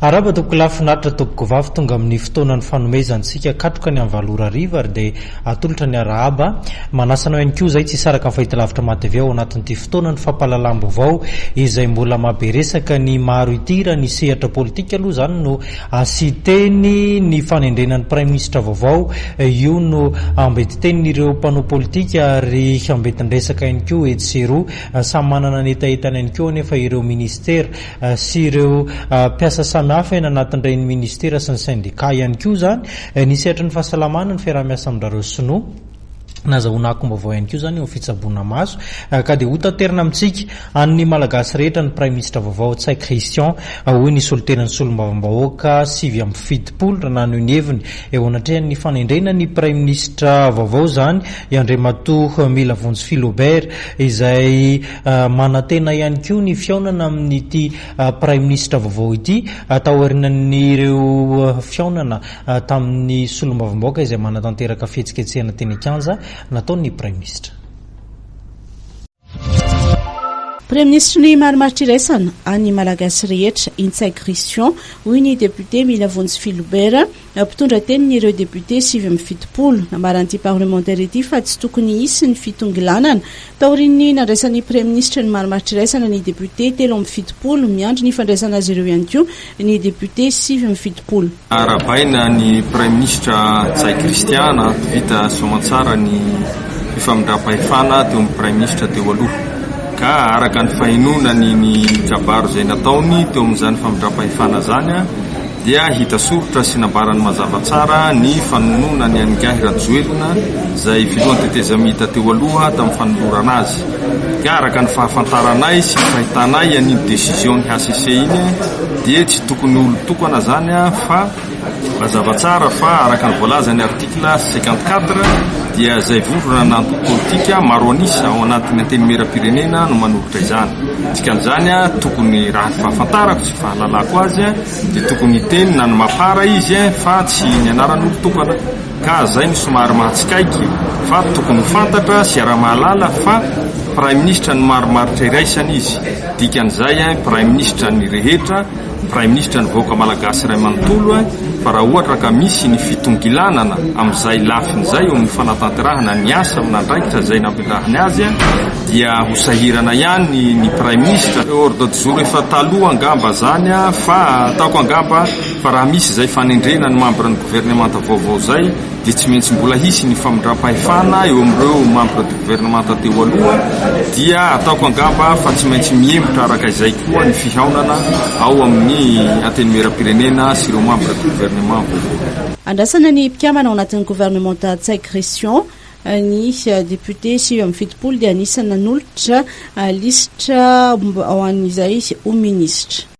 Arahaba tompoko lahy finaritra tompoko vavy tonga amin'ny fotoanan'ny fanomezantsika katroka ny amin'ny valo ora hariva ary dia atolotra ny arahaba. Manasa anao ihany koa izay tsy hisaraka amin'ny fahitalavitra MATV ao anatin'ity fotoanan'ny fampahalalam-baovao izay mbola mahabe resaka ny maro ity. Raha ny sehatra politika aloha izany no asian-teny ny fanendrena ny praiminisitra vaovao, io no ambetitenin'ireo mpanao politika ary ambetin-dresaka ihany koa etsy sy eroa. Samy manana ny hetahetany ihany koa anefa ireo ministera. sy ireo mpiasa samihafa eny anatin'ireny ministera sy ny sendika ihany koa izany. Ny sehatry ny fahasalamana, ny fiaraha-miasa amin-dRareo Sinoa. Nazahoana akom-baovao ihany koa izany eo amin'ny fitsaboana maso ka dia hotaterina amintsika an'ny Malagasy rehetra ny Praiminisitra vaovao Ntsay Christian, hoy ny solontenan'ny solombavambahoaka 79 raha naneho ny heviny eo anatrehan'ny fanendrena ny Praiminisitra vaovao izany i Andriamatoa Milavonjy Philobert izay Manantena ihany koa ny fihaonana amin'ity Praiminisitra vaovao ity taorianan'ireo fihaonana tamin'ny solombavambahoaka izay manatanteraka fihetsiketsehana teny an-kianja nataon'ny Praiminisitra. Praiminisitry ny marimaritra iraisana an'ny Malagasy rehetra, i Ntsay Christian, hoy ny depiote Milavonjy Philobert. Mpitondra tenin'ireo députés 79. Nambaran'ity parlemantera ity fa tsy tokony hisy ny fitongilanana. Taorian'ny nandraisan'ny Praiminisitra ny marimaritra iraisana ny députés 73, miandry ny fandraisana azy ireo ihany koa ny députés 79. Arahabaina ny Praiminisitra Ntsay Christian nahavita soamantsara ny fifamindram-pahefana teo amin'ny Praiminisitra teo aloha. Ka araka ny fahenoana ny ny kabary izay nataony teo amin'izany famindram-pahefana izany dia hita soritra sy nambarany mazava tsara ny fanononany an'ingahy Rajoelina izay filohan'ny tetezamita teo aloha tamin'ny fanolorana azy. Ka araka ny fahafantaranay sy ny fahitanay an'iny décision-n'ny HCC iny dia tsy tokony ho olon-tokana izany fa mazava tsara fa araka ny voalazan'ny article 54 dia izay vondrona na antoko politika maro an'isa ao anatin'ny antenimieram-pirenena no manolotra izany. Dikan'izany tokony raha ny fahafantarako sy fahalalako azy dia tokony hiteny na ny mapar izy fa tsy ny anaran'olon-tokana ka zay no somary mahatsikaiky fa tokony ho fantatra sy iaraha-mahalala fa praiminisitra ny marimaritra iraisana izy dikan'izay praiminisitra ny rehetra praiminisitra ny vahoaka malagasy iray manontolo fa raha ohatra ka misy ny fitongilanana amin'izay lafiny izay eo amin'ny fanatanterahana ny asa amin'andraikitra izay nampiandrahany azy dia ho sahirana ihany ny praiminisitra. Ordre du jour efa taloha angamba zany fa ataoko angamba fa raha misy izay fanendrena ny membre ny gouvernemanta vaovao zay dia tsy maintsy mbola hisy ny famindram-pahefana eo amin'ireo membre du gouvernemanta teo aloha dia ataoko angamba fa tsy maintsy mihemotra araka izay koa ny fihaonana ao amin'ny antenimieram-pirenena sy ireo membre du gouvernement vaovao. Andrasana ny mpikambana ao anatin'ny governemanta Ntsay Christian Ny député 79 dia anisan'ny nanolotra lisitra ho an'izay ho minisitra.